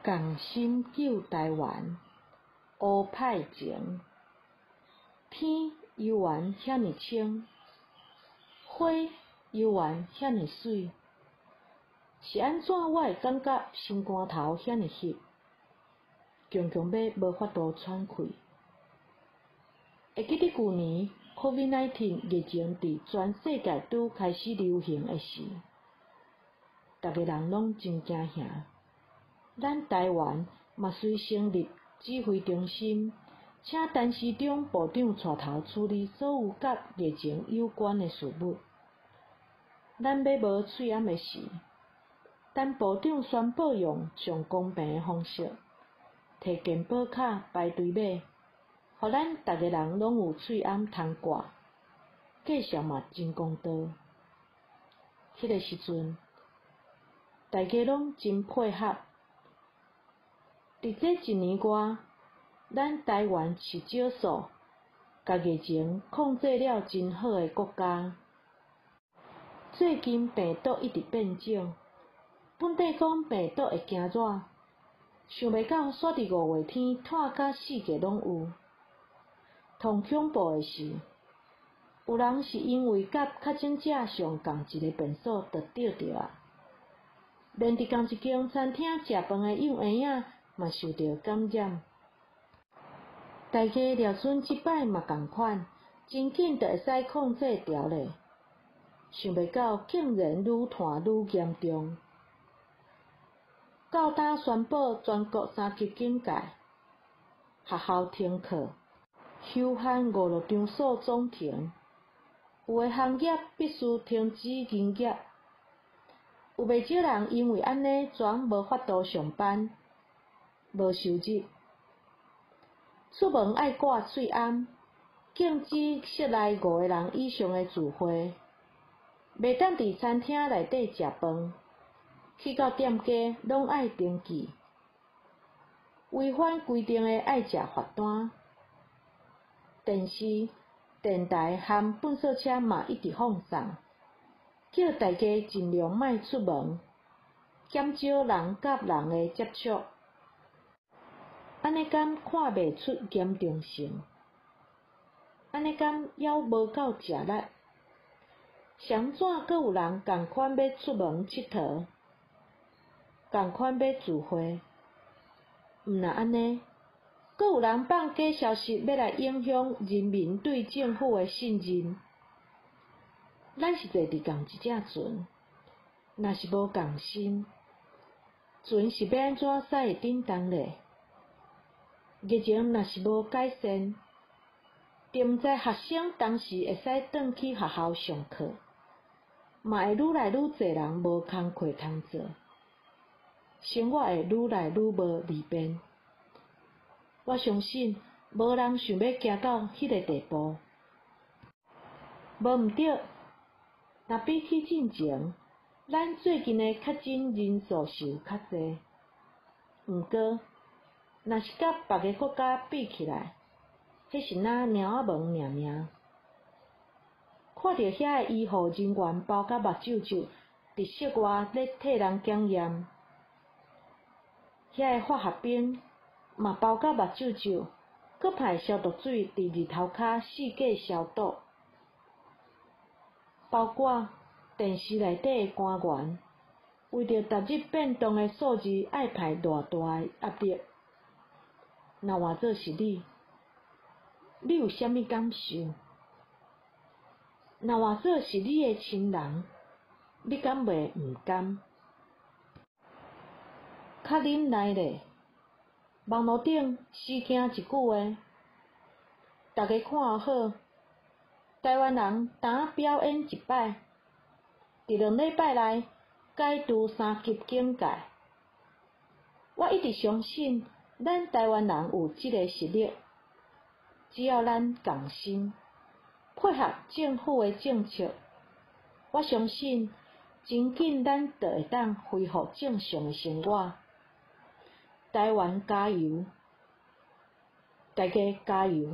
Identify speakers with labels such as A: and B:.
A: 仝心救台灣，烏派情。天猶原遐爾清，花猶原遐爾媠，是按怎我會感覺心肝頭遐爾翕，強強欲無法度喘氣。會記得舊年 COVID-19 疫情佇全世界拄開始流行的時，逐个人攏真驚惶。咱台灣嘛隨成立指揮中心，請陳時中部長帶頭處理所有佮疫情有關的事務。咱欲無喙罨的時，陳部長宣布用上公平的方式，提健保卡排隊買，予咱逐个人攏有喙罨通掛，價數嘛真公道。彼个時陣，大家攏真配合。佇這一年外，咱台灣是少數共疫情控制了真好的國家。最近病毒一直變種，本底講病毒會驚熱，想袂到煞佇五月天湠甲四界攏有。同恐怖的是，有人是因為佮確診者上仝一个便所就著著矣，連佇仝一間餐廳食飯的幼嬰仔嘛受著感染。大家料準這擺嘛仝款，真緊就會使控制牢咧。想袂到竟然愈湠愈嚴重。到今宣布全國三級警戒，學校停課，休閒娛樂場所總停，有的行業必須停止營業，有袂少人因為按呢全無法度上班，無收入。出門愛掛喙罨，禁止室內五个人以上的聚會，袂當佇餐廳內底食飯，去到店家攏愛登記，違反規定的愛食罰單。電視、電台和糞掃車嘛一直放送，叫大家盡量莫出門，減少人佮人的接觸。按呢敢看袂出嚴重性？按呢敢猶無夠食力？是按怎閣有人仝款欲出門𨑨迌？仝款欲聚會？毋但按呢，閣有人放假消息欲來影響人民對政府的信任。咱是坐佇仝一隻船，若是無仝心，船是欲按怎駛會振動咧？疫情若是無改善，就毋知學生當時會使轉去學校上課，嘛會愈來愈濟人無工課通做，生活會愈來愈無利便。我相信無人想欲行到彼个地步。無毋著，若比起進前，咱最近的確診人數是有較濟，毋過，若是佮別个國家比起來，彼是若貓仔毛爾爾。看著遐个醫護人員包甲目睭睭，佇室外咧替人檢驗，遐個化學兵嘛包甲目睭睭，閣派消毒水佇日頭跤四界消毒。包括電視內底的官員，為著逐日變動的數字，愛派偌大的壓力。若換做是你，你有啥物感受？若換做是你的親人，你敢會毋甘？較忍耐咧，網路頂死驚一句話，大家看好，台灣人今表演一擺，佇兩禮拜內解除三級警戒。我一直相信，咱台灣人有這個實力，只要咱仝心，配合政府的政策，我相信真緊咱就會當恢復正常的生活。台灣加油！大家加油！